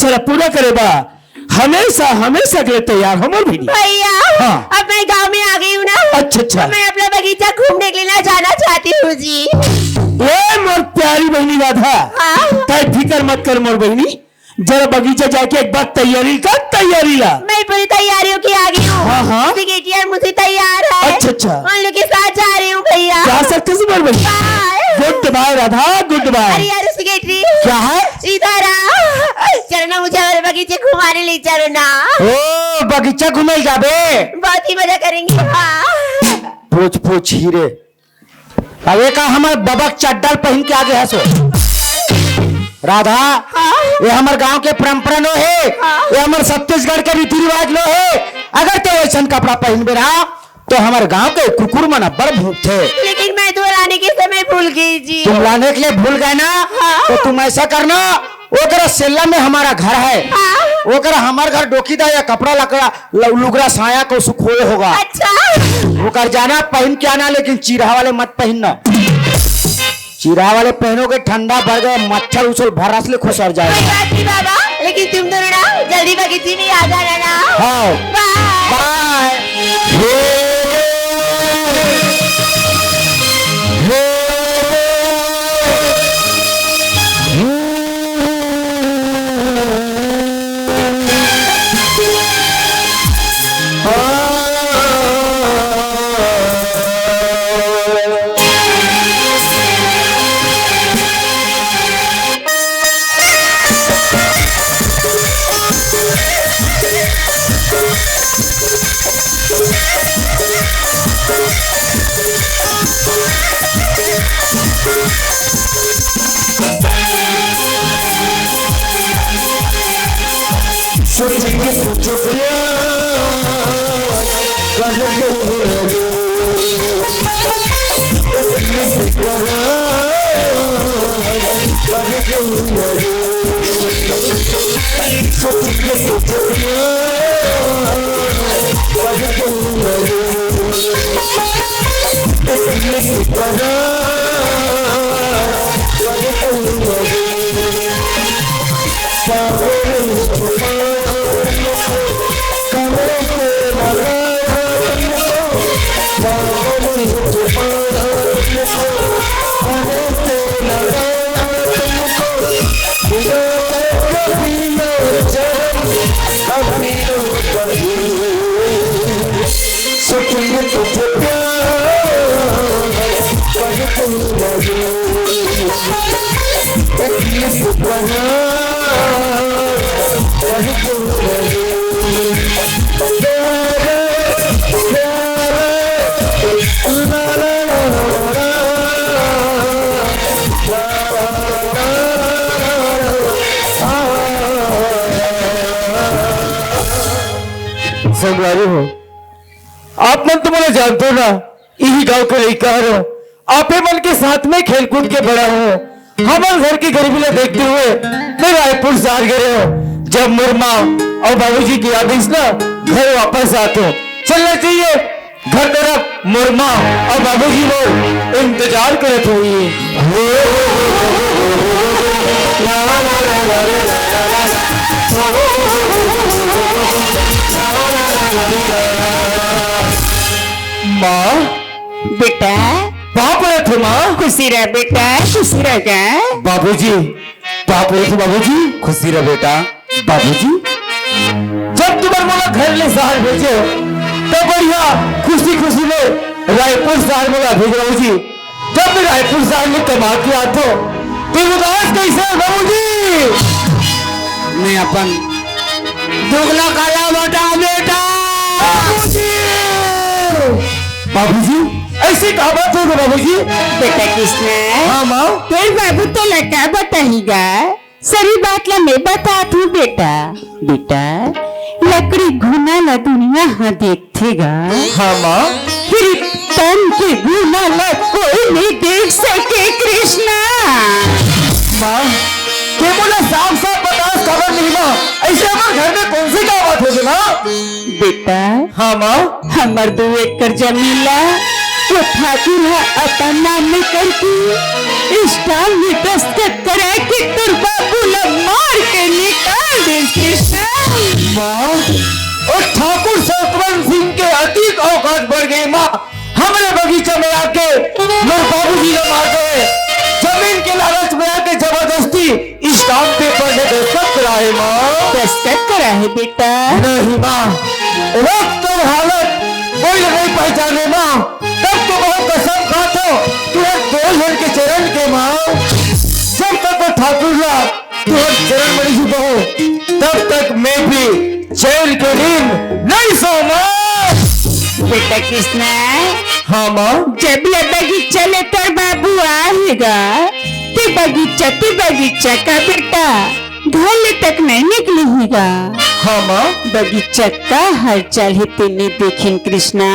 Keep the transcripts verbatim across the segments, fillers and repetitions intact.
तोला पूरा करे बर हमेशा, हमेशा के लिए तैयार हो मोर बहिनी। भैया, हाँ। अब मैं गांव में आ गई हूँ ना। अच्छा, अच्छा। अब मैं अपना बगीचा घूमने के लिए ना जाना चाहती हूँ जी। ए मोर प्यारी बहिनी राधा, हाँ। तै फिकर मत कर मोर बहिनी, जरा बगीचा जाके एक बार तैयारी कर, तैयारी ला। मैं पूरी तैयारियों की आ गई हूँ। हाँ, हाँ। सेक्रेटरी और मुझे तैयार है। अच्छा, अच्छा। उन लोग के साथ जा रही हूँ भैया। जा सकते हो मोर बहिनी। बाय। गुड बाय राधा, गुड बाय। अरे यार सेक्रेटरी। क्या है? इधर आ। चलो ना, मुझे हमारे बगीचे घुमाने ले चलो ना। ओ, बगीचा घुमाई जाबे? बहुत ही मजा करेंगे। हाँ। पूछ पूछ हीरे। अबे का हमर बबक चड्डल पहिन के आगे हसो? राधा, हाँ? ये हमर गांव के परंपरा नो हे, हाँ? ये हमर छत्तीसगढ़ के रीति रिवाज नो हे। अगर ते वैसन कपड़ा पहिनबे रहा, तो हमर गांव के कुकुर मन अब्बड़ भूंकथे। लेकिन मैं तो लाने के समय भूल गई जी। तुम लाने के लिए भूल गए ना? हाँ। तो तुम ऐसा करना, ओकरा सेल्ला में हमारा घर है। हाँ। ओकरा हमर घर डोकी दा या कपड़ा लकड़ा ल-, लुगरा साया को सुखोए होगा। अच्छा। ओकर जाना पहिन के आना, लेकिन चिरहा वाले मत पहिनना। चिरहा वाले पहनोगे, ठंडा बढ़ गया, मच्छर उछल भरस ले खुसर जाएगा। कोई बात नहीं बाबा, लेकिन तुम दोनों ना जल्दी बगीचे में आ जाना ना। हाँ। बाय। बाय। संगवारी हो, आप मन तो मोला जानते हो ना, इही गांव के लइका हरो, आपे मन के साथ में खेल कूद के बड़ा हो। हमर घर के गरीबी ला देखते हुए मैं रायपुर शहर गए हो। जब मोर माँ और बाबूजी की याद आइस ना, घर वापस आते हो। चलना चाहिए घर तरफ, मोर माँ और बाबूजी मोर इंतजार करत होही। माँ। बेटा। पाँव परत हो माँ। खुशी रह बेटा, खुशी रह जा। बाबूजी, पाँव परत हो बाबूजी। खुशी रह बेटा। बाबूजी, जब तुमन मोला घर ले शहर भेजे, तब बढ़िया खुशी खुशी में रायपुर शहर मोला भेजे बाबूजी। जब मैं रायपुर शहर में कमा के आथो, तो उदास कैसे है बाबूजी? मैं अपन दुगला काला बता बेटा। बाबूजी! बाबूजी, ऐसे का बात हो गई बाबूजी? बेटा कृष्णा, हाँ माँ। तोर बाबू तो लगा बताही गा। सरी बात ला मैं बतात हूँ बेटा। बेटा, लकड़ी घुना ला दुनिया हा देखथे गा। हाँ माँ। फिर तन के घुना ला कोई नहीं देख सके कृष्णा। माँ, ते मोला साफ साफ बतास काबर नहीं माँ, ऐसे हमर घर में कौन सी का बात हो गई माँ? बेटा, हाँ माँ। हमर दू एकड़ जमीन ला वो ठाकुर हा अपन नाम में करके स्टाम्प में दस्तखत करा के तोर बाबू ला मार के निकाल दे हमरे बगीचा में आके मोर बाबूजी ला मार दे। जमीन के लालच में आके जबरदस्ती स्टाम्प पेपर में दस्तखत कराए माँ। दस्तखत कराए बेटा। नहीं माँ, वक्त और हालत कोई नहीं पहचाने माँ। तब तो बहुत कसम खात हो तुहर दो झन के चरण के माँ। जब तक वो ठाकुर ला तुहर चरण में नहीं झुकहूँ, तब तक मैं भी चैन के नींद नहीं सोना। बेटा कृष्णा, हाँ माँ। जब ले बगीचा ले तोर बाबू आएगा, ते बगीचा, ते बगीचा का बेटा घर ले तक नहीं निकली हीगा। हाँ माँ। बगीचा का हालचाल हे तेने देखिन कृष्णा।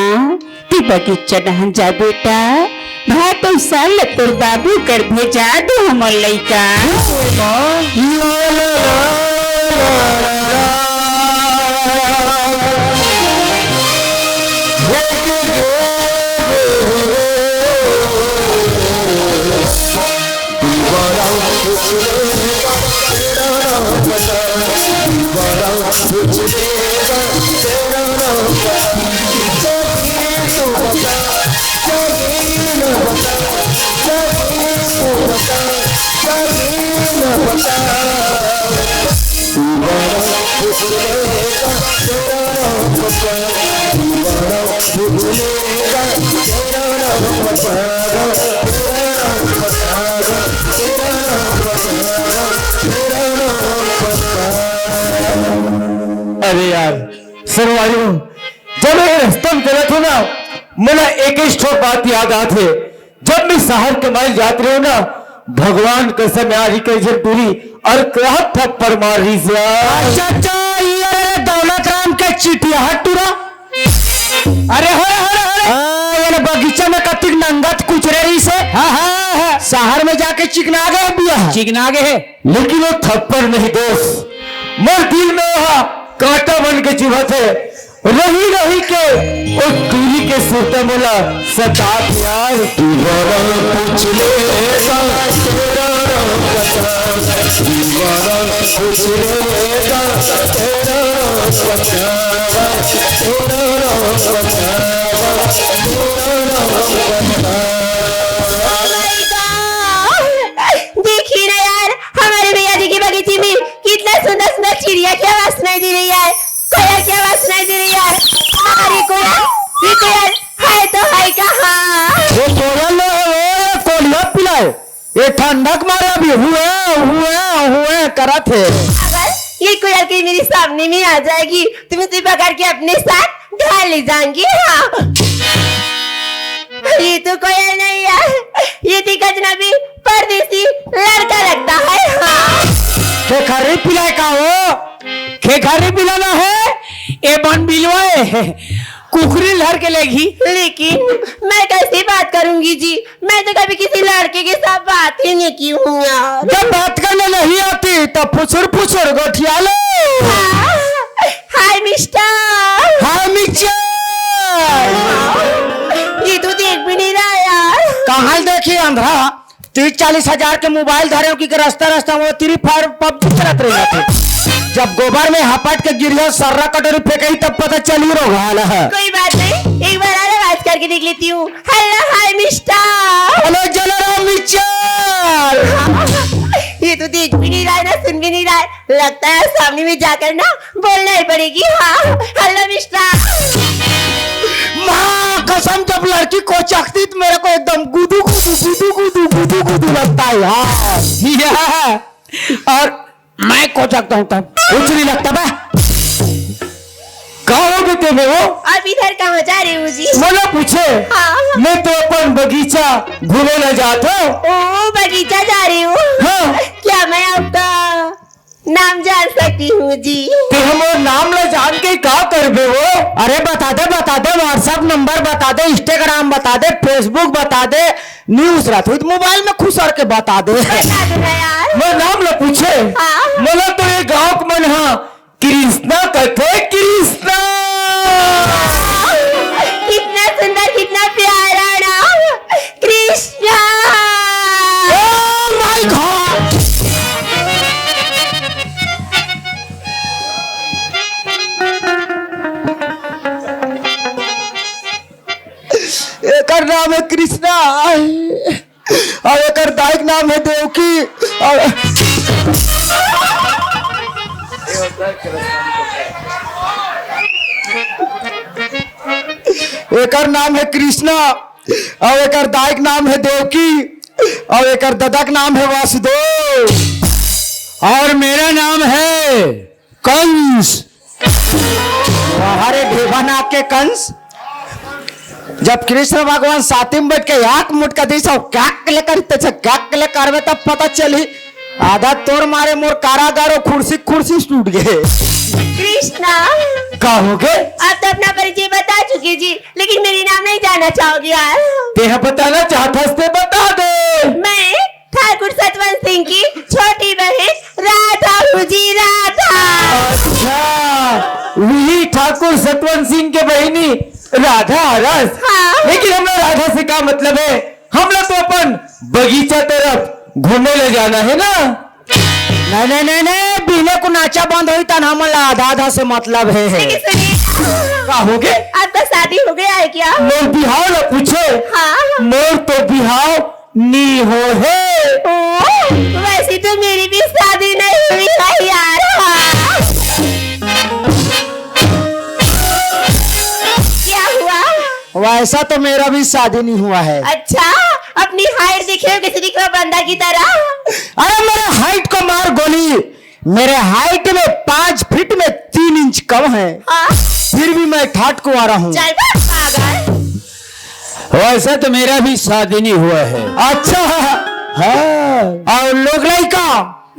तू बगीचा डहन जा बेटा, भात अउ साग ल तोर बाबू कर भेजा दे हमर लइका। अरे यार, संगवारी हो, जब ये रस्ता में चलत हो ना, मोला एक ही ठो बात याद आत हे। जब मैं शहर कमाए जात रहे हो ना, भगवान कसम यार, ही कई झन टूरी और कहत थप्पड़ मार रही से यार। अच्छा, अच्छा, ये दौलत राम के चिटिया टूरा। अरे, अरे, अरे, अरे। हाँ, ये ना बगीचा में कतिक नंगत कुचरे रही से। हाँ, हाँ, हाँ। शहर में जाके चिकना गए बिया। चिकना गए है। लेकिन वो थप्पड़ नहीं दोस्त, मोर दिल में वहा कांटा बन के चुभत हे। रही रही के ओ टूरी के सुरता मोला सतात यार। दोबारा पूछ लेगा तेरा नाम बता, दोबारा पूछ लेगा तेरा नाम बता, तेरा नाम बता, तेरा नाम बता। Oh my God! देखिए ना यार, हमारे भैया जी की बगीचे में कितना सुंदर सुंदर चिड़िया की आवाज सुनाई दे रही है, कोयल की आवाज सुनाई दे रही है। अरे कोयल, ये कोयल है तो है कहाँ? ये कोयल नहीं है, वो ये कोलिया पिलाए, ये ठंडक मारे अभी हुए हुए हुए करत हे। अगर ये कोयल के मेरे सामने में आ जाएगी तो मैं इसे पकड़ के अपने साथ घर ले जाऊंगी। हाँ, ये तो कोयल नहीं है, ये तो एक अजनबी परदेसी लड़का लगता है। हाँ। खेखरी पिलाए का हो? खेखरी पिलाना है? ए बन बिलवा ए, कुकरी लहर के लेगी। लेकिन मैं कैसे बात करूंगी जी, मैं तो कभी किसी लड़के के साथ बात ही नहीं की हूँ यार। जब बात करने नहीं आती तो फुसुर फुसुर गोठिया लो। हाँ। हाय मिस्टर। हाय मिस्टर। ये तो देख भी नहीं रहा यार। कहाँ देखी अंधा? तीस चालीस हजार के मोबाइल धरे हो कि रास्ता रास्ता में फ्री फायर पबजी करत रही थे। जब गोबर में हपट के गिरिया सर्रा कटोरी फेंकई तब पता चली रो घाल है। कोई बात नहीं, एक बार और आवाज करके देख लेती हूँ। हेलो, हाय मिस्टर। Hello, Jalaram mister. ये तो देख भी नहीं रहा है ना, सुन भी नहीं रहा है। लगता है सामने में जाकर ना बोलना ही पड़ेगी। हाँ, हेलो मिस्टर। माँ कसम, जब लड़की कोचकती तो मेरे को एकदम गुदू गुदू गुदू गुदू गुदू गुदू लगता है यार। या, और मैं कोचकता हूँ तब? कुछ नहीं लगता बे। कहाँ हो बेटे में वो? आप इधर कहाँ जा रहे हो जी? मोला पूछे। हाँ। मैं तो अपन बगीचा घूमे ला जात हूँ। ओ, बगीचा जा रहे हो? हाँ। क्या मैं आपका नाम जान सकती हूँ जी? ते हमर नाम ला जान के का करबे वो? अरे बता दे, बता दे, WhatsApp नंबर बता दे, Instagram बता दे, Facebook बता दे, news रहा तो मोबाइल में खुसर के बता दे। बता दे ना यार। मोर नाम ला पूछे। हाँ। मोला तो ये गाँव के मन हा कृष्णा कथे, कृष्णा। कितना सुंदर, कितना प्यारा नाम, कृष्णा। Oh my God! नाम है कृष्णा, अउ एकर दाई के नाम है देवकी, अउ एकर नाम है कृष्णा, अउ एकर दाई के नाम है देवकी, अउ एकर ददा के नाम है वासुदेव, अउ मेरा नाम है कंस। अरे ढेबा नाक के कंस, जब कृष्ण भगवान साथी में बैठ के एक मुटका दी सब, क्या ले कर, क्या ले करबे, तब पता चली। आधा तोर मारे मोर कारागार अउ कुर्सी, कुर्सी टूट गए। कृष्णा, का हो गे? आप तो अपना परिचय बता चुके जी, लेकिन मेरी नाम नहीं जानना चाहोगे यार? तेहा बताना चाहत हस ते बता दे। मैं ठाकुर सतवंत सिंह की छोटी बहन राधा हूँ जी, राधा। अच्छा, वही ठाकुर सतवंत सिंह के बहिनी राधा हरस। हाँ। लेकिन हमला राधा से का मतलब है? हमला तो अपन बगीचा तरफ घूमे ले जाना है ना। नहीं, नहीं, नहीं, नहीं, बिहने कुन नाचा बंद होई तन हमन ला आधा आधा से मतलब है। लेकिन सुनिए, का हो गे? आपका शादी हो गया है क्या? मोर बिहाव ला पूछे। हाँ। मोर तो बिहाव नी हो हे। ओ, वैसे तो मेरी भी शादी नहीं हुई है यार। हाँ। क्या हुआ? वैसा तो मेरा भी शादी नहीं हुआ है। अच्छा, अपनी हाइट देखे हो कैसे दिख रहा बंदा की तरह? अरे मेरे हाइट को मार गोली, मेरे हाइट में पाँच फीट में तीन इंच कम है, हाँ? फिर भी मैं ठाट कुंवारा हूँ। चल बे पागल। वैसे तो मेरा भी शादी नहीं हुआ है। अच्छा। हाँ। अउ लोग लइका?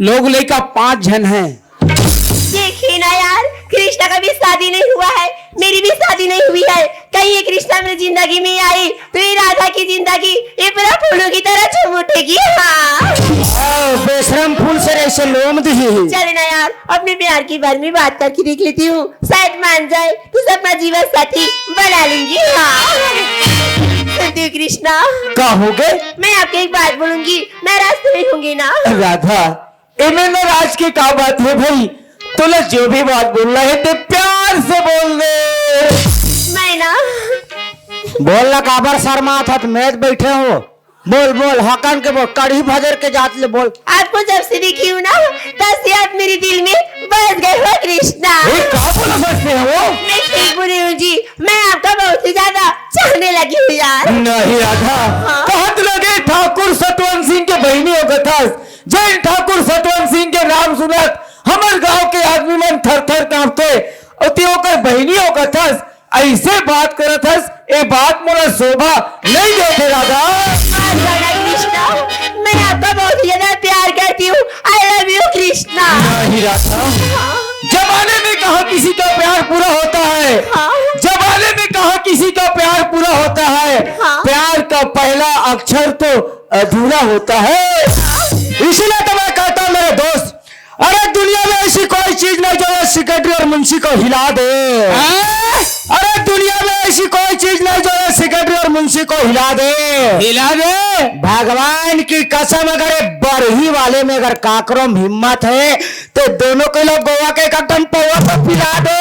लोग लइका पांच झन हैं। देखिए ना यार, कृष्णा का भी शादी नहीं हुआ है, मेरी भी शादी नहीं हुई है। कहीं ये कृष्णा मेरी जिंदगी में आई तो ये राधा की जिंदगी ये पूरा फूलों की तरह झूम उठेगी। हाँ। ओ, बेशरम फूल से रेशे लोम दी। चले ना यार, अपने प्यार के बारे में बात करके देख लेती हूँ, शायद मान जाए तो अपना जीवन साथी बना लूंगी। हाँ। सुनती हूँ कृष्णा। का हो गे? मैं आपको एक बात बोलूंगी, नाराज तो नहीं होंगे ना? राधा, एमे नाराज के का बात है भाई? तोला जो भी बात बोलना है ते प्यार से बोल दे। मैं ना बोल ना, काबर शर्मात हस? मेज बैठे हो, बोल, बोल, हकन के बोल, कढ़ी भजर के जात ले बोल। आपको जब से देखी हूँ ना, तब से आप मेरे दिल में बस गए हो कृष्णा। ए, का बोला बस में हो? मैं ठीक बोली हूँ जी, मैं आपका बहुत ही ज्यादा चाहने लगी हूँ यार। नहीं राधा, हाँ? कहत लगे ठाकुर सतवंत सिंह के बहिनी होकत हस, जैन ठाकुर सतवंत सिंह के नाम सुनत हमर गांव के आदमी मन थर थर कांपथे, अउ ते ओकर बहिनी होकत हस, ऐसे बात करत हस, ए बात मोला शोभा नहीं देथे राधा। माफ करना कृष्णा, मैं आपका बहुत ही ज्यादा प्यार करती हूँ। I love you Krishna. नहीं राधा, जमाने में कहा किसी का प्यार पूरा होता है, हाँ। जमाने में कहा किसी का प्यार पूरा होता है, हाँ। प्यार का पहला अक्षर तो अधूरा होता है। इसीलिए तो मैं कहता हूँ मेरे दोस्त, अरे दुनिया में ऐसी कोई चीज नहीं जो ये सेक्रेटरी और मुंशी को हिला दे। हाँ? अरे दुनिया में ऐसी कोई चीज नहीं जो ये सेक्रेटरी और मुंशी को हिला दे। हिला दे। भगवान की कसम, अगर ये बरही वाले में अगर काकरो में हिम्मत है तो दोनों के लोग गोवा के एक ठन पौवा तो पिला दे।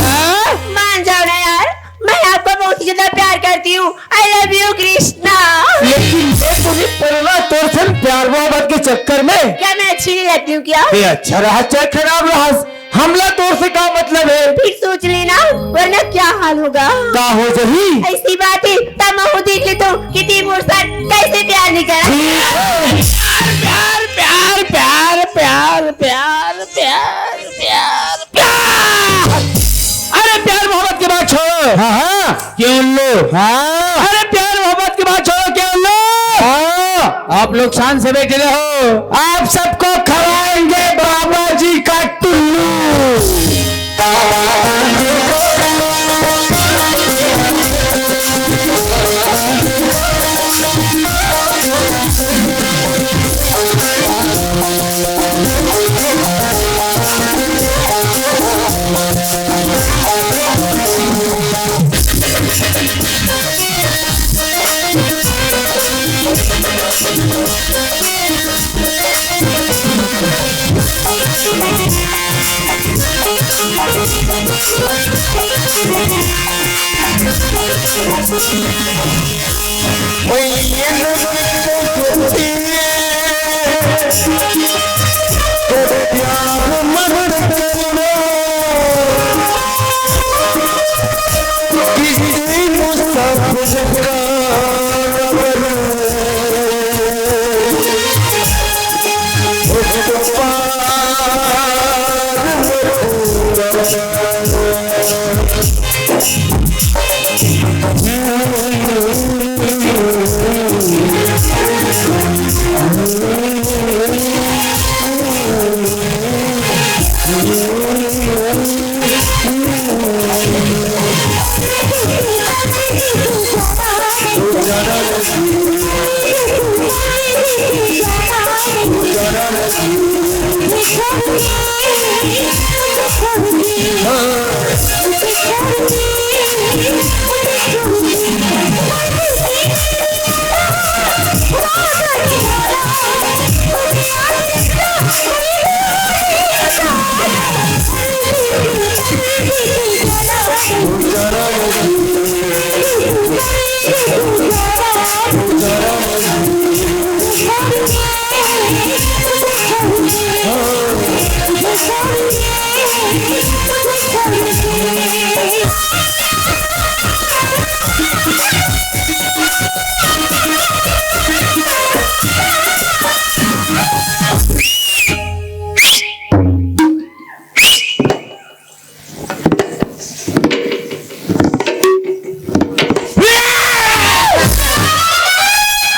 हाँ? मान जाओ ना यार, मैं आपको बहुत ही ज्यादा प्यार करती हूँ। I love you Krishna. लेकिन ये पूरी परिवार तोर से प्यार मोहब्बत के चक्कर में। क्या मैं अच्छी नहीं लगती हूँ क्या? ये अच्छा रहा चाहे खराब रहा, हमला तोर से का मतलब है? फिर सोच लेना, वरना क्या हाल होगा। का हो जही? ऐसी बात है, तब मैं देख लेता हूँ कि तैं मोर साथ कैसे प्यार नहीं करा। ठीक है। प्यार, प्यार, प्यार, प्यार, प्यार, प्यार, प्यार, प्यार, प्यार। अरे प्यार मोहब्बत की बात छोड़ो। हाँ, हाँ। क्यों लो? हाँ। अरे प्यार मोहब्बत की बात छोड़ो, क्यों लो? हाँ। आप लोग शांत से बैठे रहो। आप सबको खवाएंगे बाबा जी का टुल्लू।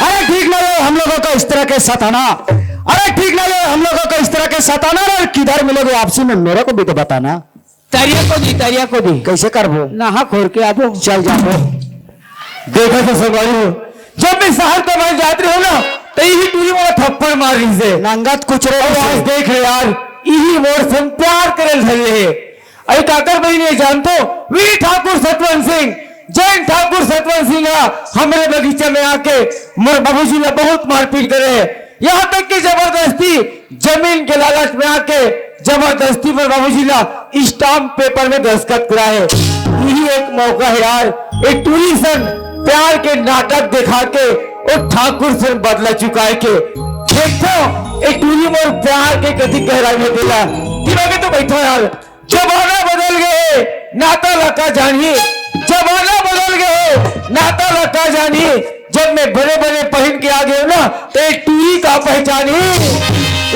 अरे ठीक नहीं है हम लोगों का इस तरह के सताना। अरे ठीक नहीं है हम लोगों का इस तरह के सताना। अरे किधर मिलोगे आपसी में, मेरे को भी तो बताना। तरिया को दी, तरिया को दी। कैसे करबो? नहा खोर के आबो। चल जाबो। देखा तो संगवारी हो, जब मैं शहर कमाए जात रहे हो ना, तो यही टूरी मोला थप्पड़ मार रही से। नंगत कुचरे और आज देख रहे यार, यही मोर से प्यार करे धरे है। अरे काकर बहिनी, ये जानतो, वीर ठाकुर सतवंत सिंह, जैन ठाकुर सतवंत सिंह हा हमरे बगीचा में आके मोर बाबूजी ला बहुत मारपीट करे। यहाँ तक कि जबरदस्ती जमीन के लालच में आके जबरदस्ती मोर बाबूजी ला स्टाम्प पेपर में दस्तखत कराए। यही एक मौका है यार, एक टूरी सन प्यार के नाटक दिखा के और ठाकुर सन बदला चुकाए के। देखो, एक टूरी मोर प्यार के कति गहराई में देला। दिमागे तो बैठो यार, जमाना बदल गए, नाता ला का जानही। जमाना बदल गए, नाता ला का जानही। जब मैं बड़े बड़े पहन के आ गए ना, तो एक टूरी का पहचानी।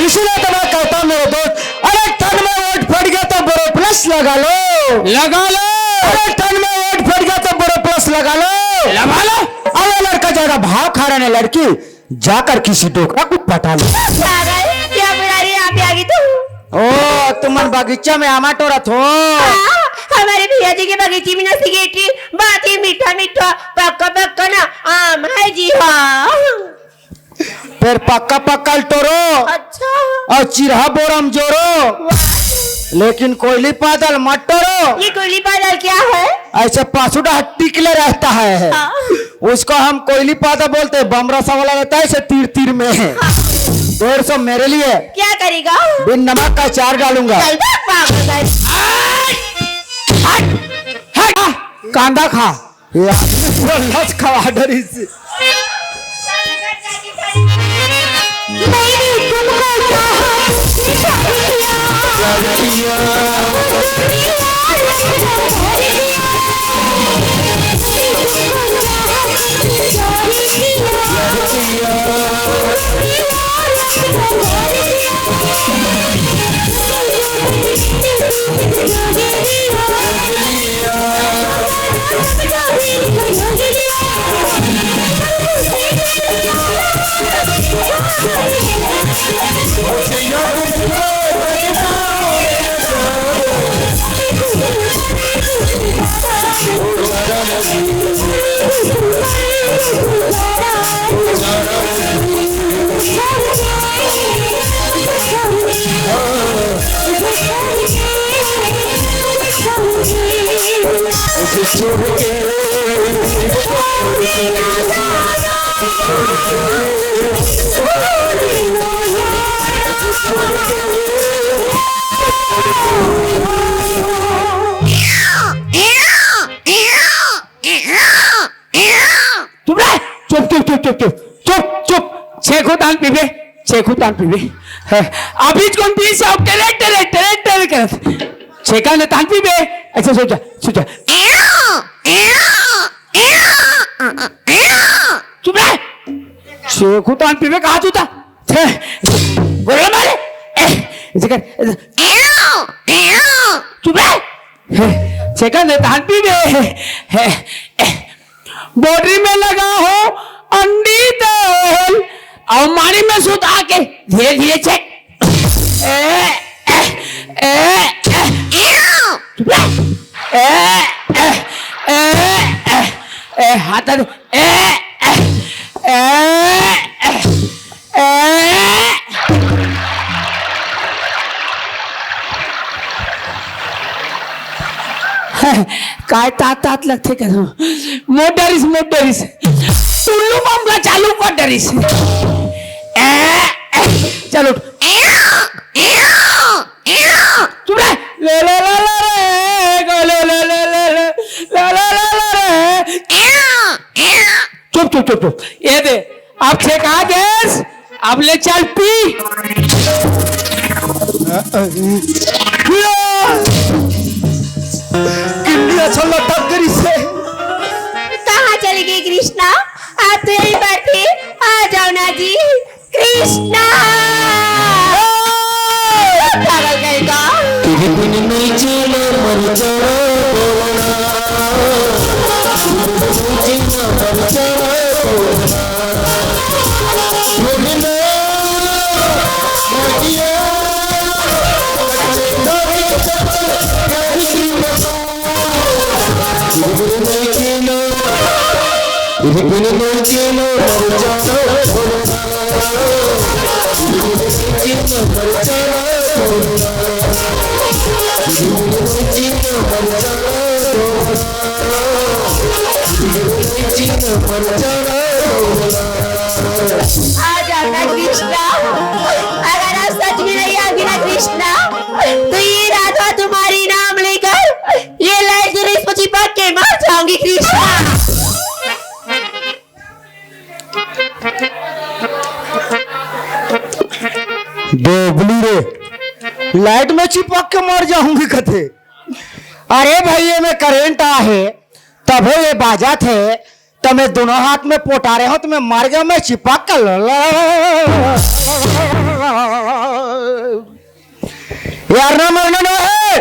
इसीलिए तो मैं कहता हूँ मेरे दोस्त, अरे तन में वोट फट गया तो बोरो प्लस लगा लो। लगा लो। अरे तन में वोट फट गया तो बोरो प्लस लगा लो। लगा लो। अरे लड़का ज्यादा भाव खा रहा है लड़की, जाकर किसी डोकरा को पटा लो। पागल, क्या बुरा रही आप आगे तू? ओ, तुमन बगीचा में आमा टोरत हो? हाँ, हमारे भैया जी के बगीचे में ना सिगरेटी, बहुत ही मीठा मीठा, पक्का पक्का ना आम है जी। हाँ। फिर पक्का पक्का टोरो। अच्छा। और चिरहा बोरम जोरो। वाह। लेकिन कोयली पादल मत टोरो। ये कोयली पादल क्या है? ऐसे पासुड़ा टिकले रहता है। हाँ। उसको हम कोयली पादल बोलते हैं, बमरा सा वाला रहता है, ऐसे तीर तीर में। हाँ। डेढ़ सौ मेरे लिए। क्या करेगा? बिन नमक का अचार डालूंगा। चल भाग, पागल है। हट, हट, कांदा खा। ये आदमी पूरा लस खवा डरी से। मैंने तुमको चाहा, तुमने प्यार किया। दुनिया रंग भर दिया। मैंने तुमको चाहा, तुमने प्यार किया। दुनिया रंग भर दिया। चुप रह। छेको तान पीबे, छेको तान पीबे। हाँ, अभी कौन पी से अब टेरे, टेरे, टेरे, टेरे करत। छेका ने तान पीबे, ऐसे सोचा, सोचा। चुप रह। छेको तान पीबे, कहा तू था? छे, बोल मारे। ए, ऐसे कर, ऐसे। चुप रह। हे, छेका ने तान पीबे। हे, ए, बॉडी में लगा हो अंडी तेल और मारी में सुता के धीरे धीरे छेक। ए, ए, ए, ए, चुप रह। ए, ए, ए, ए, ए, हाथ दे। ए, ए, ए, ए, ए। काय तात तात लगथे करो। मोर डरिस, मोर डरिस। टुल्लू बम ला चालू कर डरिस। ए, ए, चलो। चुप रह। ले, ले, ले, ले रे, गो, ले, ले, ले, ले, ले, ले, ले, ले, ले रे। चुप, चुप, चुप, चुप। ये दे, अब छेका गेस, अब ले चल पी। कितनी अच्छा लटक गई से। कहाँ चली गई कृष्णा? आप तो यहीं पर थे, आ जाओ ना जी। कृष्णा! पागल कहीं का। तेरे बिन मैं जीना मर जाना बोलना। जीना मर जाना बोलना। तेरे बिन मैं जीना मर जाना बोलना। आ जाओ ना कृष्णा, अगर आप सच में नहीं आओगे ना कृष्णा, तो ये राधा तुम्हारी नाम लेकर ये लाइट जल रही, इसमें चिपक के मर जाऊंगी कृष्णा। डोबली रे, लाइट में चिपक के मर जाऊंगी कथे। अरे भाई, ये में करंट आहे, तभे ये बाजत हे, त मैं दोनों हाथ में पोटारे हों, त मैं मर गया, मैं चिपक के ल-, ल-, यार ना मरना ना है,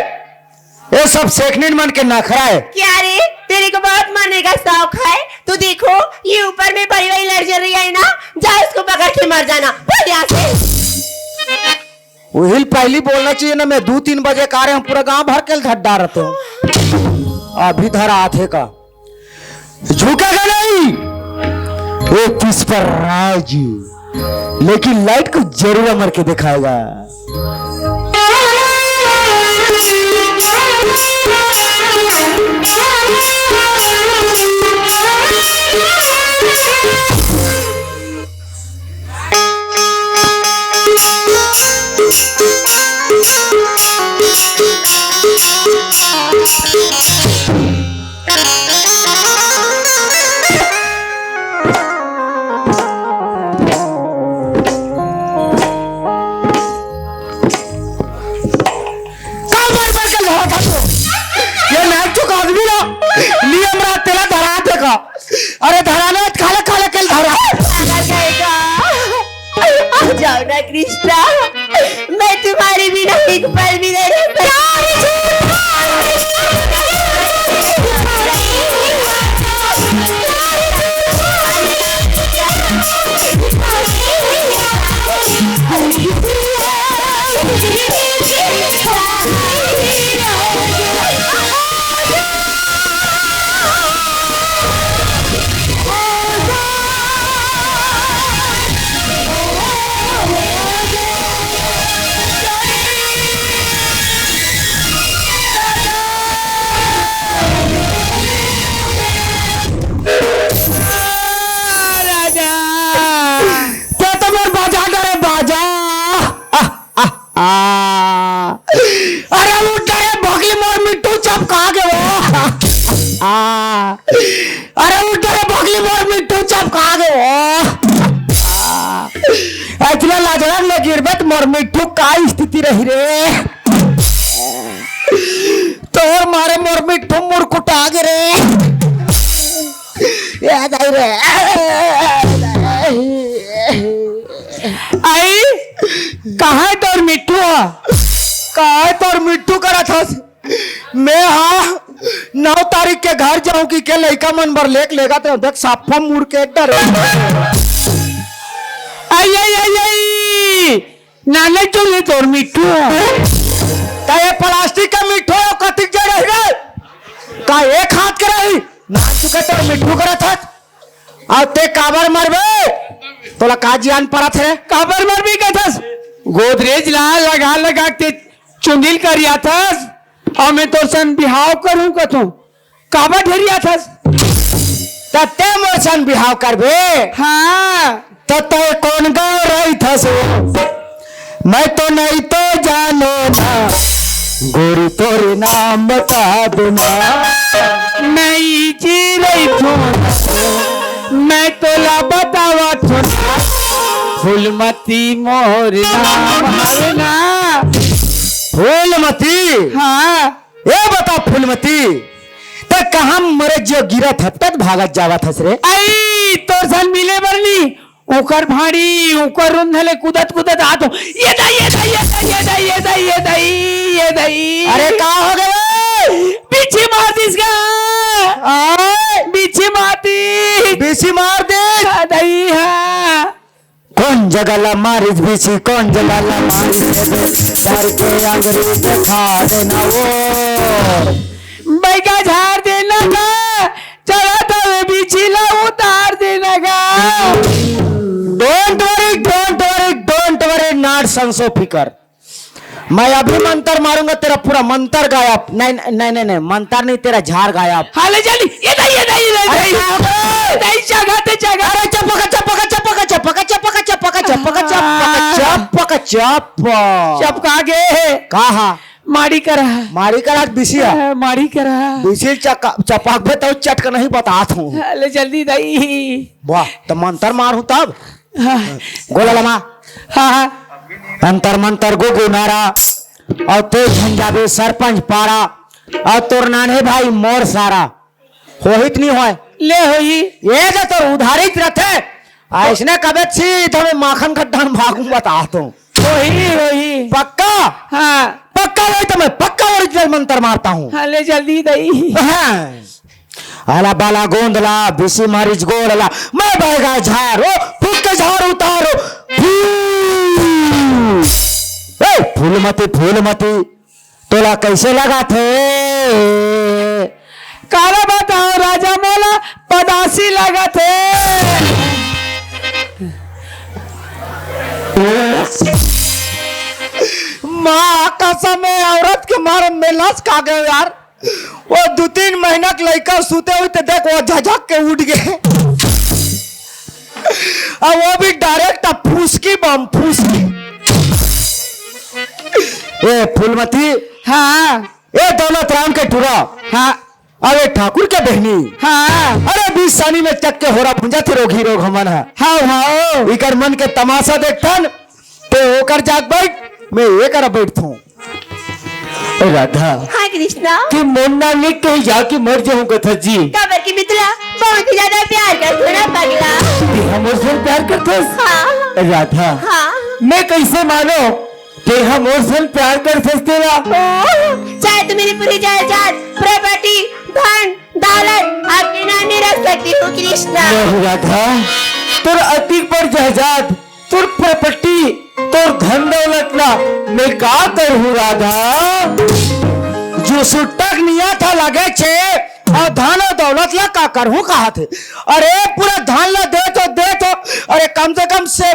ये सब सेकनिन मन के नखरा है। क्या रे, तेरे को बहुत मरने का शौक है? तो देखो, ये ऊपर में बड़ी वाली लाइट जल रही है ना, जा इसको पकड़ के मर जाना, भाग यहाँ से। उहिल पहली बोलना चाहिए ना, मैं दो तीन बजे का रहे हूँ, पूरा गांव भर के धर डारत हूँ। अभी धरा आथे का, झुकेगा नहीं वो पुष्पराज, लेकिन लाइट को जरूर अमर के दिखाएगा। काल बार बार कल धरा था तो। ये नाक चुका आदमी ना, नियम रात तेला धरा थे का। अरे धरा ना, खाले खाले कल धरा। पागल कहीं का। आ जाओ ना कृष्णा, मैं तुम्हारे बिना एक पल भी नहीं रह सकती। राजा, तो तुम्हार बाजा करे बाजा। आ, आ, आ। अरे उठ रे भोगली मोर मिट्टू चप कहाँ गे वो? आ। अरे उठ रे भोगली मोर मिट्टू चप कहाँ गे वो? आ। इतना लाजवाब ले गिरबे त मोर मिट्ठू का स्थिति रही रे। तोर मारे मोर मिट्ठू मुरकुटा गे रे। ए दाई रे। आई, कहाँ हे तोर मिट्ठू ह? कहाँ हे तोर मिट्ठू करत हस? मैं हा नौ तारीख के घर जाहूं कि के लइका मन बर लेके लेगत हंव, देख साफा मुड़ के डरे। आई, आई, आई, आई। नाने चुने तोर मिट्ठू। त ए प्लास्टिक के मिट्ठू अउ कतिक जड़ हे रे? का एक हाथ के रही? नान चुके तोर मिट्ठू करत हस। अउ ते काबर मरबे? तोला का जियान परत हे? काबर मरबे कथस? गोदरेज ला लगा लगा के चुंदिल करियाथस, अउ मैं तोर संग बिहाव करहूं कथों। काबर ढेरियाथस? त ते मोर संग बिहाव करबे? हाँ। त तैं कोन गाँव रहिथस? मैं तो नहीं तो जानो ना, गोरी तोरे नाम बता दो ना। मैं इही रहिथों ना, मैं तोला बतावत हों ना, फूलमती मोर नाम हवे ना। फूलमती? हाँ। ए बता फूलमती, त कहाँ मरे जियो गिरत हपटत भागत जावत हस रे? आई, तोर संग मिले बर नी, ओकर भाड़ी, ओकर रुंध ले कूदत कूदत आत हों। ए दाई, ए दाई, ए दाई। अरे का हो गे? बिच्छी मार दिस गा। आय? बिच्छी मार दिस। बिच्छी मार दिस? आ दाई, हाँ। कोन जगह ला मारिस बिच्छी, कोन जगह ला मारिस रे? डर के आंगरी देखा देना वो। बैगा झार देना गा, चला तो बिच्छी ला उतार देना गा। Don't worry, don't worry, don't worry, not संसो फिकर। मैं अभी मंतर मारूंगा, तेरा पूरा मंतर गायब। नहीं, नहीं, नहीं, नहीं, मंतर नहीं, तेरा झार गायब। हाँ, ले जल्दी। ए दाई, ए दाई, ए दाई, ए दाई। ए दाई, जगह ते जगह। अरे चपक, चपक, चपक, चपक, चपक, चपक, चपक, चपक, चपक, चपक। चपका गे। कहाँ? माड़ी करा। माड़ी करा बिछिया। हाँ, माड़ी करा। बिछिया चपक, चपकबे तो चटक नहीं बतात हूँ। हाँ, ले जल्दी दाई। वाह, त मंतर मारहूं तब। हाँ। गोला लमा। हाँ, हाँ। अंतर मंतर गुगु नारा, अउ तें झन जाबे सरपंच पारा, अउ तोर नान्हे भाई मोर सारा। होही त नी होय? ले होही। ए जे तोर उधारी त रथे, अइसने कबे सीधा मैं माखन खड्डा में भागूं बतात हूँ। होही, होही। पक्का? हाँ। पक्का होही त मैं पक्का original मंतर मारत हूँ। हाँ, ले जल्दी दाई। हाँ। आला बाला गोंद ला, बिसी मारिच गोड़ ला, मैं बहगा झारो, फूक के झार उतारो। फू। ए, फूलमती, फूलमती, तोला कइसे लगाथे? काला बताओ राजा मोला पदासी लगाथे। माँ कसम है, औरत के मारे में लस खा गयो यार। वो दू तीन महीना के लइका सुते हुई तो देख वो झझक के उठ गए। अब वो भी direct अब फूसकी बम फूसकी। ए फूलमती। हाँ। ए दौलत राम के टुरा। हाँ। अरे ठाकुर के बहनी। हाँ। अरे बीस सानी में चक के होरा भुंजा थे रोगी रोग हमन है। हाँ, हाँ। इकर मन के तमाशा देखथन। ते ओकर जाग बैठ, मैं ये करा बैठथूं। ए राधा। हाँ कृष्णा। कि मोर नाम ले कहीं जाके मर जाऊं कथा जी। काबर की मितला बहुत ही ज्यादा प्यार करथों ना पगला। ते हमर से प्यार करथस? हाँ। ए राधा। हाँ। मैं कैसे मानो ते हमर से प्यार करथस तेला? ओह, चाहे तू मेरी पूरी जायदाद, property, धन, दौलत अपने नाम नहीं रख सकती हूँ कृष्णा। नहीं राधा, तोर अतिक बड़ जायदाद तोर property, तोर धन दौलत ला मैं का करहूँ राधा? जो सुट्टा के नियत ह लगे छे, अउ धन अउ दौलत ला का करहूँ कहाथे। अरे पूरा धन ला दे तो, दे तो, अरे कम से कम से